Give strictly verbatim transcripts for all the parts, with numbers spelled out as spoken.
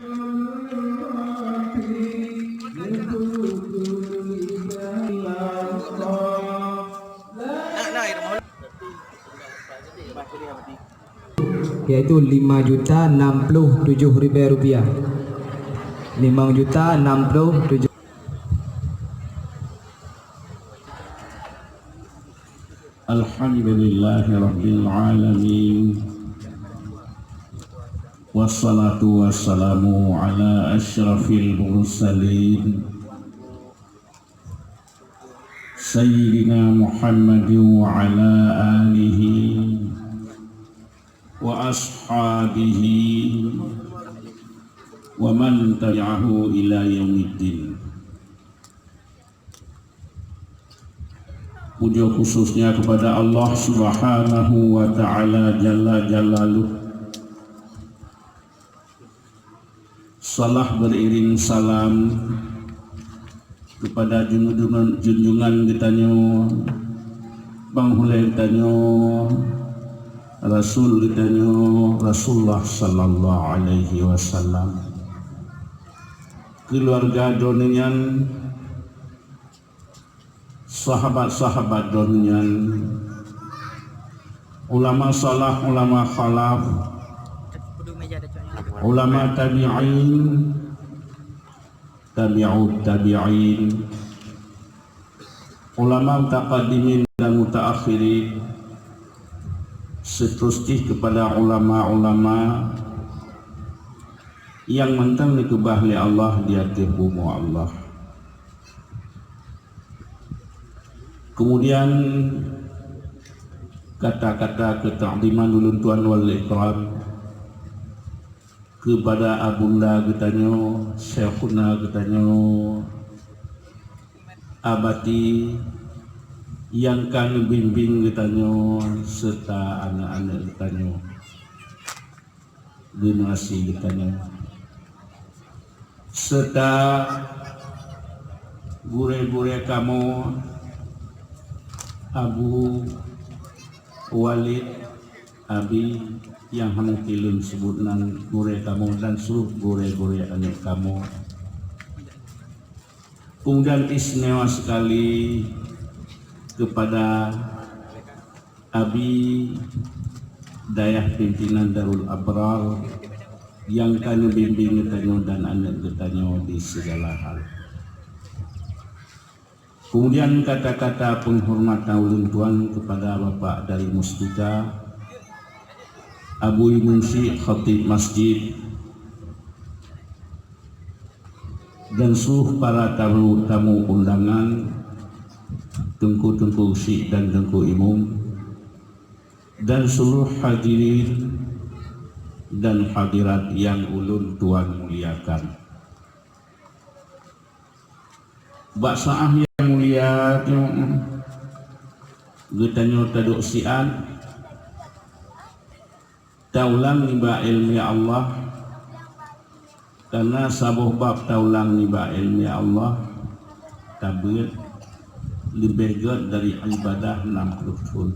Yaitu lima juta enam puluh tujuh ribu rupiah. Lima juta enam puluh tujuh. Alhamdulillahirabbil alamin. Wassalatu wassalamu ala asyrafil mursalin, Sayyidina Muhammadin wa ala alihi wa ashabihi wa man tabi'ahu ila yaumiddin. Puja khususnya kepada Allah Subhanahu wa Ta'ala Jalla Jalaluh. Salah beriring salam kepada junjungan, junjungan geutanyoe, panghulée geutanyoe, Rasul geutanyoe, Rasulullah sallallahu alaihi wasallam. Keluarga droeneuh nyan, sahabat-sahabat droeneuh nyan, ulama salaf, ulama khalaf, ulama tabi'in, tabi'ut tabi'in, ulama mutaqaddimin dan mutaakhirin, seterusnya kepada ulama-ulama nyang mantong dikeubah lé Allah di ateueh bumoe Allah. Kemudian kata-kata keuta'ziman ulôn tuan wal ikram kepada Abunda geutanyoe, Syekhuna geutanyoe, Abati nyang ka neubimbéng geutanyoe serta aneuk-aneuk geutanyoe, generasi geutanyoe, serta gurée-gurée kamoe, Abu, Walid, Abi, nyang hana lôn seubut nan gurée kamoe dan seluruh gurée-gurée aneuk kamoe. Kemudian istimewa sekali kepada Abi Dayah pimpinan Darul Abrar nyang ka neubimbéng geutanyoe dan aneuk geutanyoe di segala hal. Kemudian kata-kata penghormatan ulôn tuan kepada Bapak dari Muspika, Abu Imum Syik Khatib Masjid, dan seluruh para tamu, tamu undangan, teungku-teungku syik dan teungku imum, dan seluruh hadirin dan hadirat nyang ulôn tuan muliakan. Bak saát nyang mulia nyoe, geutanyoe taduek siat, taulang nibak iéleumé Allah, kareuna saboh bab taulang nibak iéleumé Allah tabeuet leubeh gét dari ibadah nam ploh thon.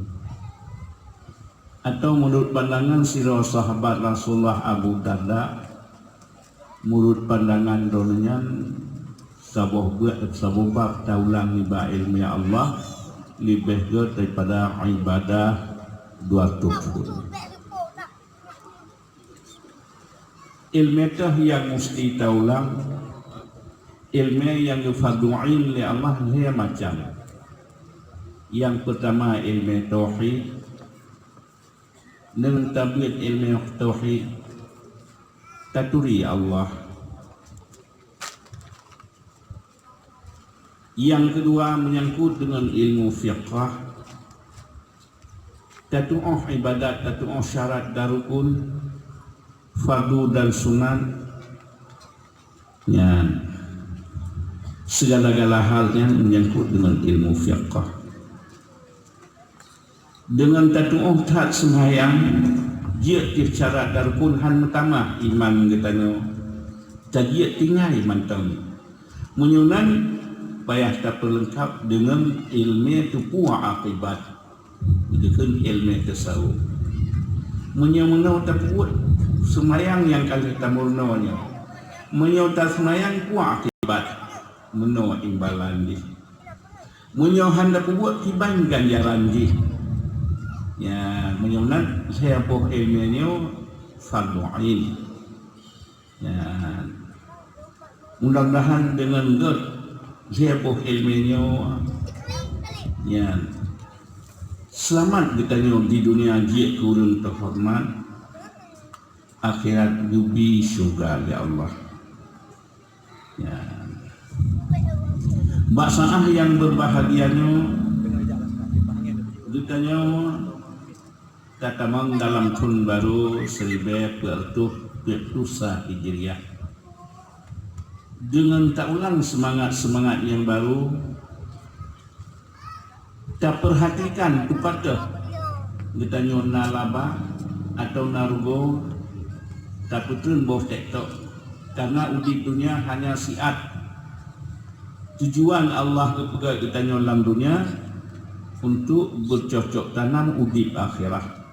Atau meunurot pandangan sidroe sahabat Rasulullah Abu Darda, meunurot pandangan droeneuh nyan, saboh beuet, saboh bab taulang nibak iéleumé Allah leubeh gét daripada ibadah dua ratus thon. Iéleumé toh nyang musti taulang, iéleumé nyang geufardu ain lé Allah lhée macam. Nyang peutama iéleumé tauhid, deungon tabeuet iéleumé tauhid, taturi Allah. Nyang keudua meunyangkot deungon ilmu fiqah, tatuoh ibadat, tatuoh syarat dan rukun, fardu dan sunat, nyan segala-gala hal nyan meunyangkot deungon ilmu fiqah. Deungon tatuoh that seumayang, jeuet jih syarat dan rukun han meutamah iman geutanyoe, tajeuet tinggai mantong. Meunyoe nan payah tapeulengkap deungon iéleumé teupeue akibat, geukheun iéleumé tasawuf. Meunyoe meunoe tapeubuet seumayang nyang ka lheueh tameurunoe nyoe, Meunyoe taseumayang, peue akibat meunoe imbalan jih. Meunyoe hana peubuet, kiban ganjaran jih. Ya, meunyoe nan lhèe boh ileumèe nyoe fardu ain. Ya. Mudah-mudahan deungon gèt lhèe boh ileumèe nyoe, ya, seulamat geutanyoe di dunia jeuet keu ureueng teuhoreumat, akhirat geubi syeuruga lé Allah. Ya. Bak saát nyang beubahgia nyoe, geutanyoe tatamong dalam thôn barô siribèe peuet reutôh peuet ploh sa Hijriah. Deungon taulang seumangat-seumangat nyang barô, tapeurhatikan peue patéh geutanyoe na laba atawa na rugoe, tapeutreun boh tèk-tôk, kareuna udeb dunia hana siat. Tujuan Allah geupeugèt geutanyoe lam dunia untuk beucocok tanam udeb akhirat.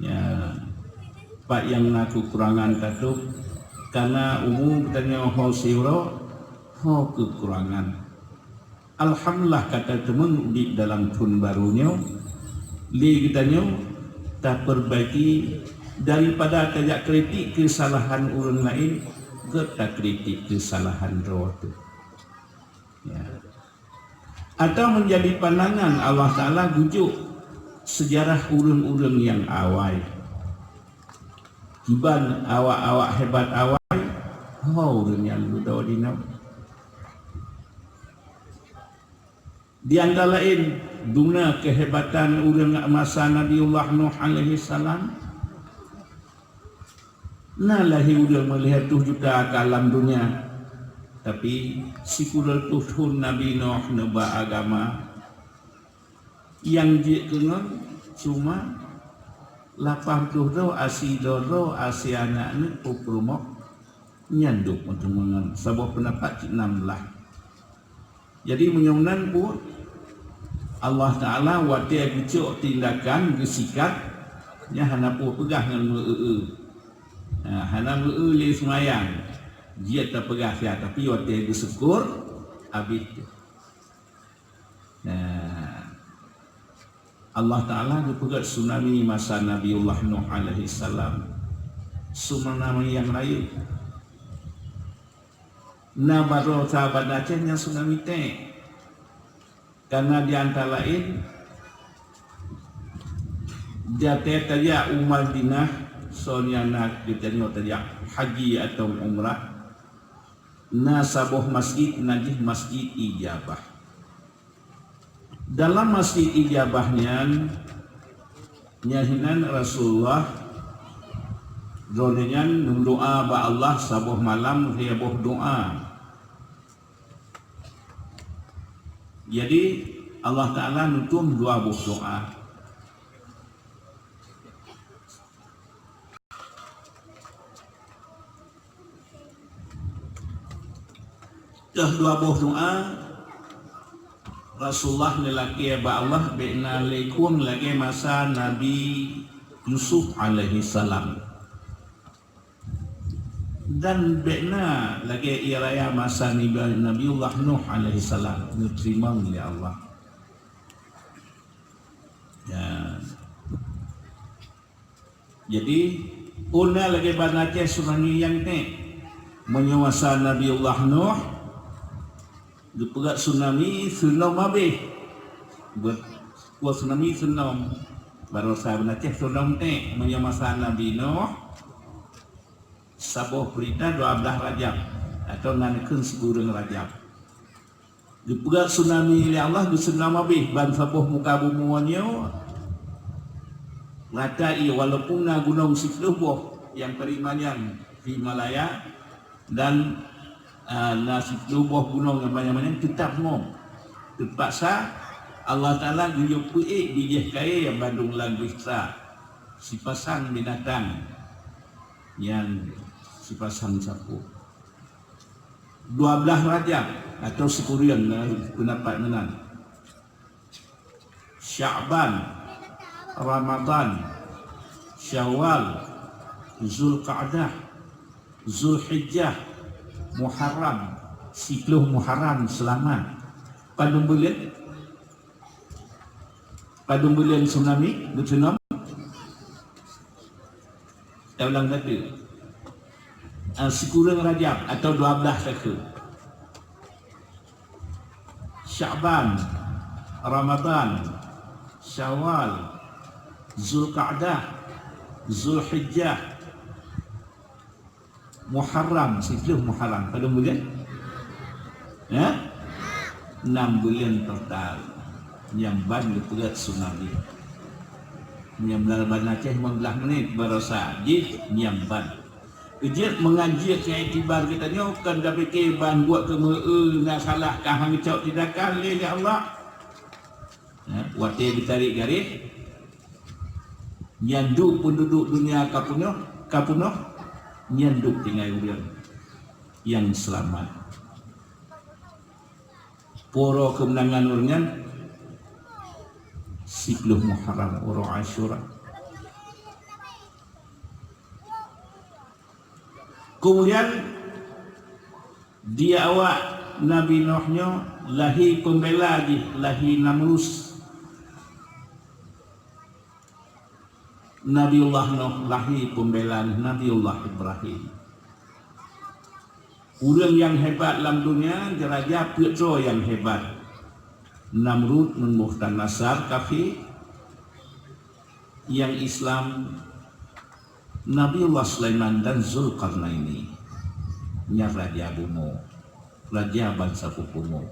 Ya, pat nyang na keukurangan tatôb, kareuna umu geutanyoe ho siuroe, ho keukurangan. Alhamdulillah, ka tateumeung udeb dalam thôn barô nyoe. Lé geutanyoe tapeubaiki, daripada tajak kritik keusalahan ureueng laén, gèt takritik keusalahan droe teuh. Ya. Atawa meunjadi pandangan Allah Taala geujok seujarah ureueng-ureueng nyang awai. Kiban awak-awak hebat awai, ho ureueng nyang dudoe jinoe. Di antara laén, guna keuhebatan ureueng masa Nabiullah Nuh alaihissalam. Na lahé ureueng meulhèe reutôh juta ka lam dunia, tapi sikureueng reutôh thôn Nabi Nuh neuba agama. Nyang jeuet keu ngon cuma lapan ploh droe, asie droe, asie aneuk-aneuk, peuet ploh rumoh, nyan duek meuteumèe ngon saboh peundapat cit nam blah. Jadi, meunyoe nan buet, Allah Taala watèe geucok tindakan geusikat, nyan hana peue peugah ngon meu-eu-eu. Ha, hana meu-eu lé seumayang, jeuet tapeugah siat, tapi watèe geusyukur, abéh teuh. Nah, Allah Taala geupeugèt tsunami masa Nabiullah Nuh alaihissalam. Tsunami nyang rayeuk. Na baroe sahabat Aceh nyang tsunami tèk. Karena di antara laén, watèe tajak u Madinah, soe nyang na geutanyoe tajak haji atau umrah, na saboh masjid, nan jih Masjid Ijabah. Dalam Masjid Ijabah nyan, nyan hinan Rasulullah, droeneuh nyan meudoa bak Allah saboh malam lhèe boh doa. Jadi, Allah Taala neutueng dua boh doa. Teuh dua boh doa, Rasulullah neulakèe bak Allah bèk na lé khueng lagèe masa Nabi Yusuf alaihissalam. Dan bèk na lagèe ié raya masa Nabi, Nabiullah Nuh alaihissalam, neuteurimong lé Allah. Ya. Jadi, ôn na lagèe ban Aceh tsunami nyang tèk. Meunyoe masa Nabiullah Nuh, geupeugèt tsunami seunom abéh. Buet kuah tsunami seunom. Baroe sa ban Aceh seunom tèk. Meunyoe masa Nabi Nuh, saboh peurintah dua blah Rajab, atau na neukheun sikureueng Rajab. Geupeugèt tsunami lé Allah, geuseunom abéh ban saboh muka bumoe nyoe rata ié, walaupun na gunong siplôh boh nyang teurimanyang di Malaya dan, ah, na siplôh boh gunong nyang manyang-manyang teutap ngom. Teupaksa Allah Taala geuyue peuék bijéh kayèe nyang bandum lam bista sipasang binatang nyang sipasang sapo. Dua blah Rajab atau sikureueng, na peundapat meunan. Sya'ban, Ramadan, Syawal, Zulqa'dah, Zulhijjah, Muharram, siplôh Muharram seulamat. Padum buleuen? Padum buleuen tsunami, beuteunom? Taulang datu. Ah, sikureueng Rajab atau dua belas takheun. Sya'ban, Ramadan, Syawal, Zulqa'dah, Zulhijjah, Muharram, siplôh Muharram. Padum buleuen? Ya? Nam buleuen total. Nyan ban geupeuet tsunami. Nyan blah ban Aceh limong blah menit barosa. Jih nyan ban. Keujeuet meungaji keu iktibar geutanyoe, kon tapike ban buet keu meu-eu na salah ka hang cok tindakan lé Allah. Ya, watée geutarek garéh, nyan duek peunduduek dunia ka peunoh, ka peunoh, nyan duek tinggai ureuëng nyang seulamat. Poro keumeunangan ureuëng nyan siplôh Muharram, uroe Asyura. Keumudian di awak Nabi Nuh nyoe lahé peumbela jih, lahé Namrus. Nabiullah Nuh lahé peumbela Nabiullah Ibrahim. Ureuëng nyang hebat lam dunia, raja peuet droe nyang hebat. Namrud ngon Bukhtanasar kafé, nyang Islam Nabiullah Sulaiman dan Zulkarnaini. Nyan raja bumoe, raja bansa bumoe.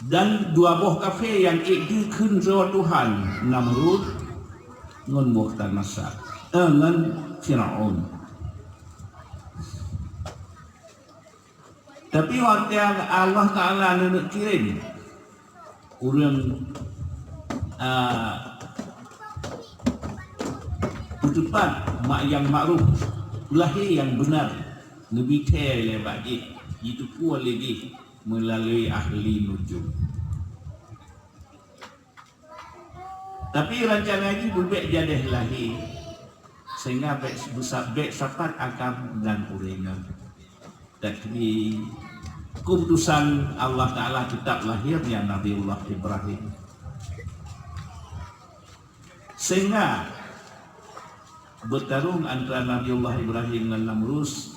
Dan dua boh kafé nyang ék geukheun droe Tuhan, Namrud ngon Bukhtanasar, eh, ngon Firaun. Tapi watée Allah Taala neuneuk kirém ureuëng, a, peuteupat mak nyang makruf, peulahé nyang beuna, neubi thée lé bak jih, jiteupeue lé jih meulalui ahli nujum. Tapi rancana jih beubek jadeh lahé, sehingga bek, bek sapat agam dan ureuëng nyan. Tapi keuputusan Allah Taala teutap lahé nyan Nabiullah Ibrahim. Sehingga beutarông antara Nabiullah Ibrahim ngon Namrus,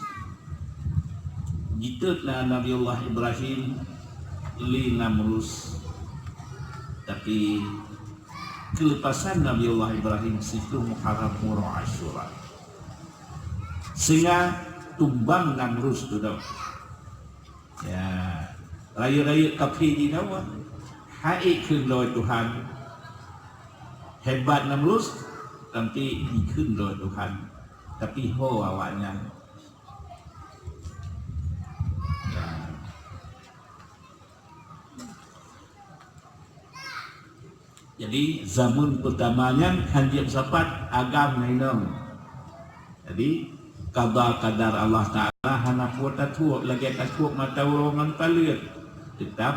jiteuet na Nabiullah Ibrahim lé Namrus. Tapi keulepasan Nabiullah Ibrahim siplôh Muharram uroe Asyura. Sehingga tumbang Namrus dudoe. Ya, rayeuk-rayeuk kafé jinoe, han ék kheun droe Tuhan. Hebat Namrus, tapi jikheun droe Tuhan. Tapi ho awaknyan. Ya. Jadi, zaman peutama nyan han jeuet sapat agam ngon inong. Jadi, qada qadar Allah Taala hana peue tathuek, lagée tathuek mata uroe ngon paleuet. Teutap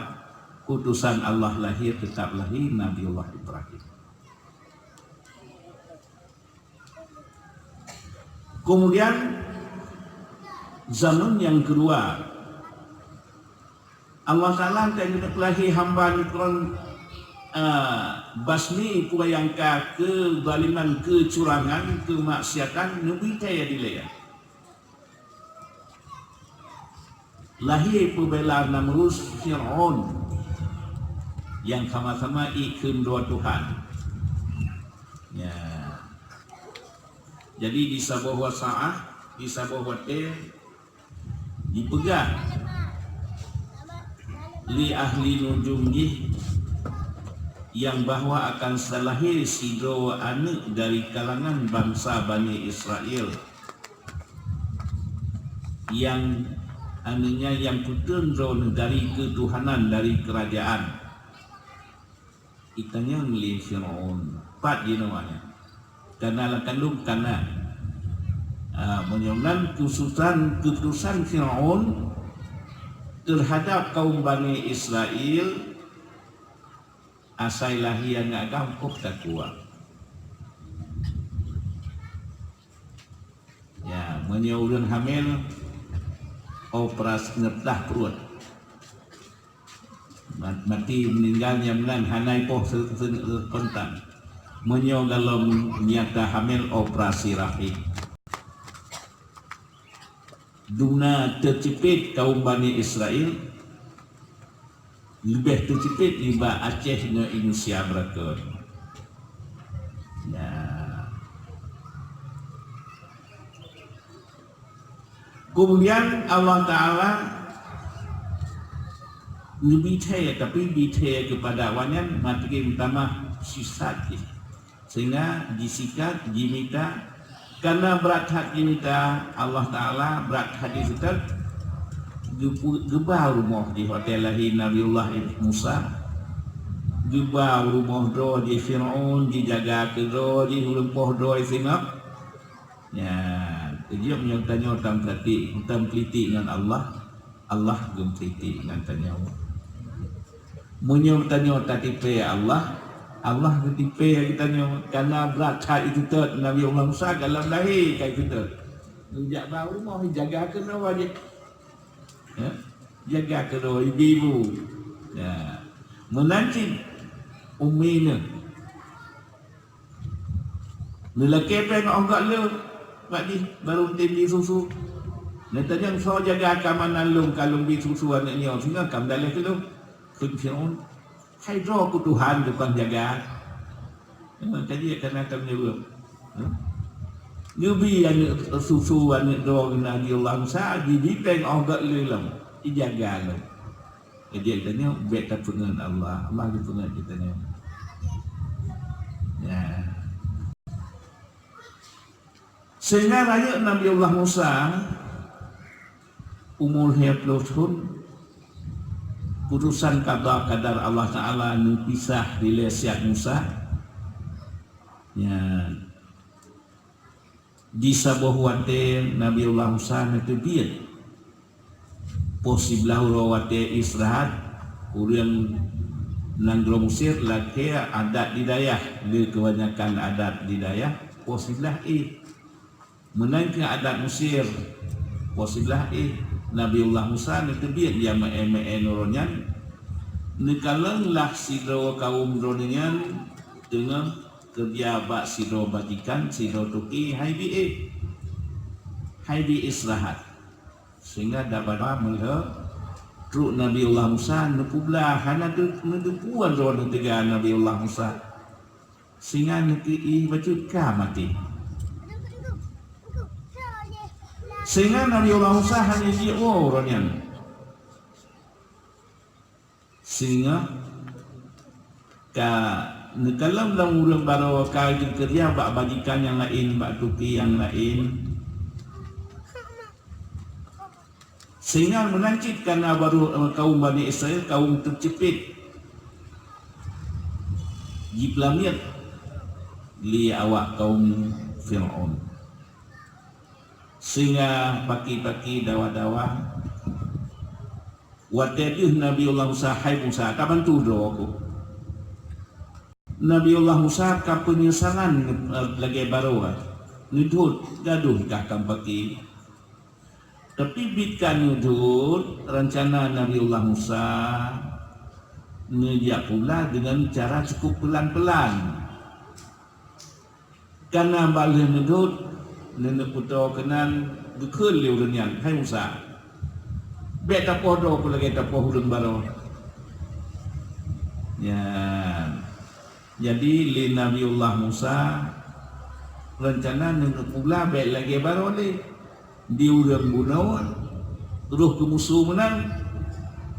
keuputusan Allah lahé, teutap lahé Nabiullah Ibrahim. Keumudian, zaman nyang keudua, Allah Taala ka geupeulahé hamba nyan keuron, a, basmi peue nyang ka keuzaliman, keucurangan, keumaksiatan, neubi thée dilée. Lahé peubela Namrus, Fir'aun, nyang sama-sama ikheun droe Tuhan. Ya. Jadi, di saboh wasaah, di saboh watée, dipeugah lé ahli nujum jih nyang bahwa akan seulahé sidroe aneuëk dari kalangan bansa Bani Israel, nyang aneuëk nyan nyang peuteun droe dari keutuhanan, dari keurajeuen. Itanyong lé Firaun, pat jinoe nyan? Kana lam kandong kana. Ah, meunyoe nan keuputusan, keuputusan Firaun teuhadap kaum Bani Israel, asai lahé ngon agam poh takwa. Meunyoe ureuëng hamil, operasi neuplah pruet. Mat-, mati, meuninggai nyang meunan hana ipoh se-, se-, spontan. Meunyoe golom nyata hamil, operasi rahim. Dum na teucipit kaum Bani Israel, leubeh teucipit nibak Aceh ngon Indonesia beureukat. Ya. Kemudian Allah Taala neubi thèe, tapi bi thèe keupada awaknyan makin tamah sisat jih. Sehingga jisikat, jimita, karena brat that jimita, Allah Taala brat that jiseutôt, geupu-, geuba rumoh jih watèe lahé Nabiullah Musa. Geuba rumoh droe jih Firaun, jijaga keu droe jih ureuëng poh droe singoh. Nyan, keujeuet meunyoe tanyoe tameukritik, tameukritik ngon Allah, Allah geumeukritik ngon tanyoe. Meunyoe tanyoe tatipèe Allah, Allah geutipèe geutanyoe. Karena brat that jiseutôt Nabi Allah Musa golom lahé ka jiseutôt. Geujak ba rumoh, jaga keunoe wajéb. Ya? Jaga keunoe ibu-ibu. Ya. Meunan cit ummi neuh. Neulakèe péng óh göt lé bak jih, barô tem bi susu. Neutanyong, "Soe jaga keamanan lôn ka lôn bi susu aneuëk nyoe, singoh ka meudaleh keu lôn?" Kheun Firaun, "Hai droe ku Tuhan tukang jaga." Memang ka jeuet kana ka meunyeureup. Hah? Neubi aneuëk susu aneuëk droe Nabi Allah Musa, jibi péng óh göt lé lom, ijaga lom. Jadi, geutanyoe bèk tapeungeut Allah, Allah geupeungeut geutanyoe. Ya. Sehingga rayeuk Nabi Allah Musa, umur lhèe ploh thon, putusan qada qadar Allah Taala neupisah dilèe siat Musa. Ya. Di saboh watèe Nabi Allah Musa neuteubiet. Poh siblaih uroe watèe istirahat, ureuëng nanggroe Mesir lakèe adat di dayah, le keubanyakan adat di dayah poh siblaih éh. Meunan keuh adat Mesir, poh siblaih éh. Nabiullah Musa neuteubiet ya meu'èn-meu'èn uroe nyan, neukalon lah sidroe kawöm droeneuh nyan teungoh keureuja bak sidroe bajikan, sidroe toke hai bi éh, hai bi istirahat. Sehingga daba-daba meulheueh trok Nabiullah Musa neupeublah, hana teu-, neuteupeue droeneuh teuga Nabiullah Musa. Sehingga neukeu-éh bacut ka maté. Sehingga Nabiullah Musa hana jiwoe uroe nyan. Sehingga ka neukalon lom ureuëng baroe ka jeuet keureuja bak bajikan nyang laén, bak toke nyang laén. Sehingga meunan cit kana barô, eh, kawöm Bani Israel, kawöm teuceupiet, jipeulamiet lé awak kawöm Firaun. Sehingga paki-paki dawa-dawa, watèe deuh Nabiullah Musa, "Hai Musa, ka bantu droe ku." Nabiullah Musa ka peunyesalan, eh, lagèe baroe, neudhôt gadoh kah kam paki. Tapi bit ka neudhôt, rancana Nabiullah Musa neujak pula deungon cara cukup peulan-peulan. Kana bak lheueh neudhôt, neuneupeutô keunan geukheun lé ureuëng nyan, "Hai Musa, bèk tapoh droe ku lagèe tapoh ureuëng baroe." Nyan. Jadi, lé Nabiullah Musa, rencana neuneupeublah bèk lagèe baroe lé. Di ureuëng bunoe, roh keu musoh meunan,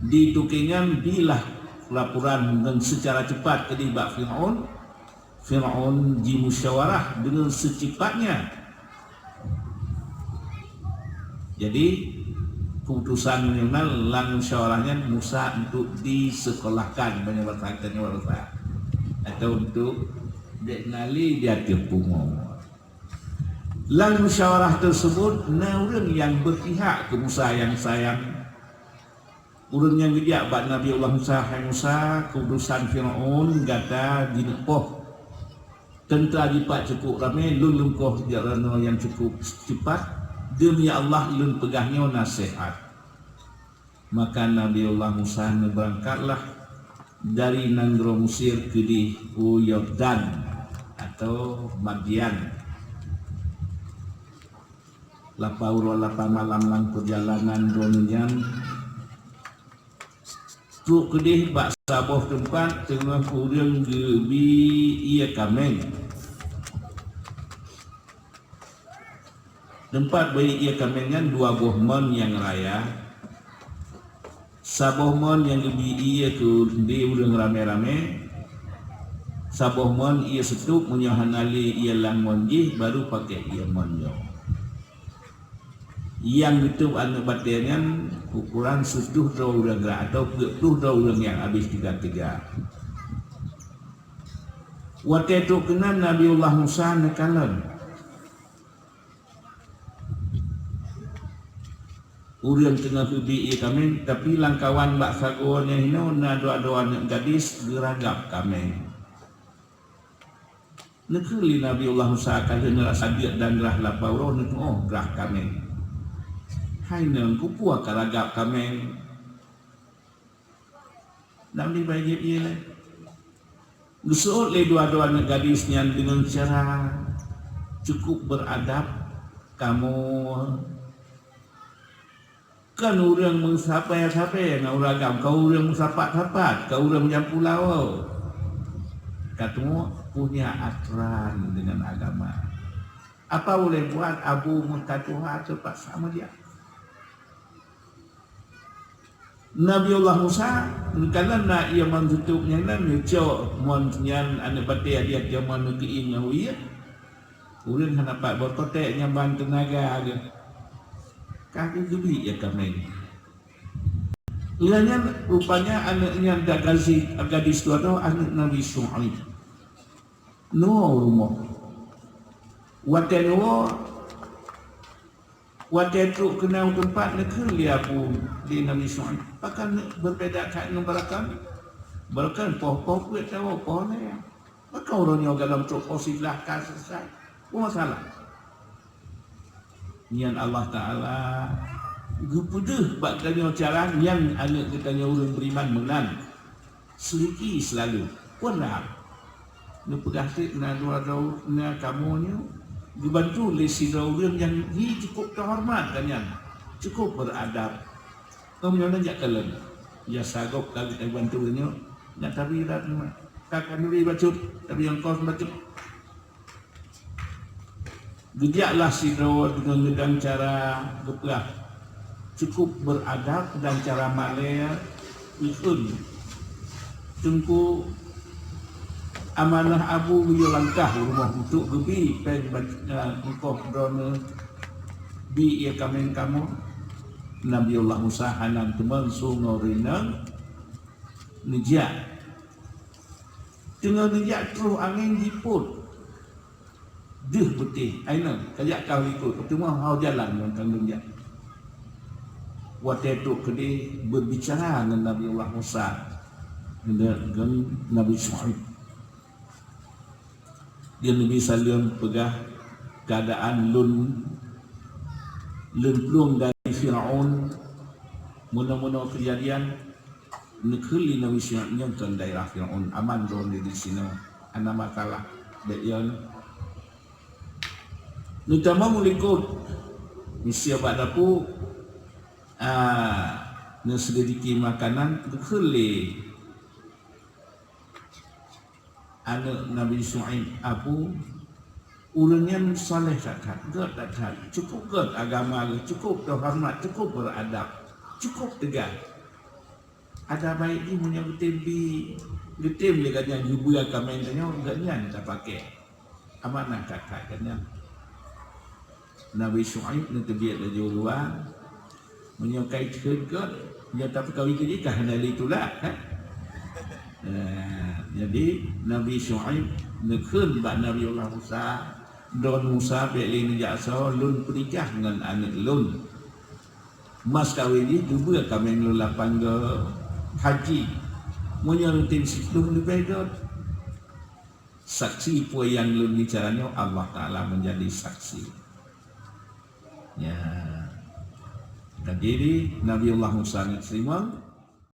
di toke nyan bilah laporan ngon seucara cepat keudéh bak Firaun. Firaun jimusyawarah deungon seucipatnya. Jadi, keuputosan meunyoe na lam musyawarah nyan Musa untuk disekolahkan, banyak bahasa, banyak bahasa. Atau untuk dek ngali di ateueh pungo. Lam musyawarah tersebut, na ureuëng nyang berpihak keu Musa nyang sayang. Ureuëng nyang geujak bak Nabi Allah Musa, "Hai Musa, keuputosan Firaun gata jineuk poh. Teuntra jipat cukup ramé, lôn lungkoh jak ranoe nyang cukup cepat. Demi Allah, lôn peugah nyoe naseuhat." Maka Nabiullah Musa neubeurangkatlah dari nanggroe Mesir keudeh u Yordan atau Madian. Lapan uroe lapan malam lam peurjalanan droeneuh nyan, trok keudeh bak saboh teumpat teungoh ureuëng geubi ié kaméng. Teumpat beuié kaméng nyan dua boh mon nyang raya, saboh mon nyang geubi ié keu di ureuëng ramé-ramé, saboh mon ié seutôb, meunyoe hana lé ié lam mon jih, baru pakék ié mon nyoe. Nyang geutôb aneuëk batée nyan ukuran siplôh droe ureuëng grah atau peuet plôh droe ureuëng nyang habéh teuga-teuga. Watée trok keunan Nabiullah Musa neukalon ureuëng teungoh geubi ié kaméng, tapi lam kawan bak sagoe nyan hinoe na dua-dua aneuëk gadis geuragab kaméng. Neukheun lé Nabiullah Musa ka lheueh neurasa jeuet dan grah lapan uroe, neutuoh grah kaméng. "Hai nyoe, keupeue karagab kaméng?" Nam dibai jeuet ié lé. Geuseuôt lé dua-dua aneuëk gadis nyan deungon cara cukup beuradab, "Kamoe kon ureuëng meusapai-sapai ngon ureuëng agam, kon ureuëng meusapat-sapat, kon ureuëng meujampu lawa. Kamoe punya atoran deungon agama. Apa ulée buat, Abu meuka tuha teupaksa meujak." Nabiullah Musa, geukalon na ié mon seutôb nyan, neucok mon nyan aneuëk batée, dia mon neukeuieng ngon ié. Ureuëng hana pat beukoték nyan ban teunaga geuh. Ka geubi ié kaméng. Lheueh nyan rupanya aneuëk nyan da gadis, gadis tuha droe aneuëk Nabi Syuaib. Neuwoe u rumoh. Watée neuwoe, watée trok keunan u teumpat, neukheun lé abu lé Nabi Syuaib, "Pakon beurbeda that ngon barokon? Barokon poh-poh peuet tawoe, poh lhée. Pakon uroe nyoe gohlom trok poh siblaih ka seusai? Peue masalah?" Nyan Allah Taala geupeudeuh bak tanyoe cara nyang aneuëk geutanyoe ureuëng beriman meunan. Seuliki seulalu. Peue rab? Neupeugah cit na dua droe na kamoe nyoe geubantu lé sidroe ureuëng nyang hi cukup teuhoreumat dan nyan cukup beuradab. Ngon meunyoe jak kalon, ya sagop ka geubantu nyoe, nyan tabi rab nyoe. Ka khanuri bacut, tabi ongkos bacut. Geujaklah sidroe deungon geudang cara geupeugah cukup beuradab dan cara malée geukheun. Teungku, amanah abu geuyue langkah u rumoh untuk geubi péng ban-, eh, ongkoh droeneuh bi ié kaméng kamoe. Nabiullah Musa hana teumon sungoe rineueng neujak. Teungoh neujak troh angén jipot. Deuh beuteh, ai nyan, kajak ka likot, teuma hau jalan ngon kandong jak. Watée trok keudeh beubicara ngon Nabi Allah Musa, ngon Nabi Syuaib. Dia Nabi Salem peugah keuadaan lôn, lôn plueng dari Firaun, meunoe-meunoe keujadian, Neukheun lé Nabi Syuaib nyoe keu daerah Firaun, aman droeneuh di sinoe, hana masalah. Bék yo neutamong likot, miseue bak dapu, a, neuseudiki makanan, geukheun lé aneuëk Nabi Syuaib, "Abu, ureuëng nyan saleh that-that, gét that-that, cukup gét agama geuh, cukup teuhoreumat, cukup beuradab, cukup teuga." Ada baik jih meunyoe geutem bi, geutem lé gobnyan geubeue kaméng tanyoe, gobnyan tapaké. Amanah that-that gobnyan. Nabi Syuaib neuteubiet laju u luwa, meunyoe ka jikheun gét, meunyoe tapeukawen keu jih ka hana lé tulak, kan? Nah, jadi Nabi Syuaib neukheun bak Nabi Allah Musa, "Droeneuh Musa bék lé neujak asoe, lôn peunikah ngon aneuëk lôn." Mas kawén jih geubeue kaméng lôn lapan go haji. Meunyoe lôn tem siplôh leubeh gét. Saksi peue nyang lôn bicara nyoe, Allah Taala menjadi saksi. Ya. Jadi Nabiullah Musa ngon Teurimong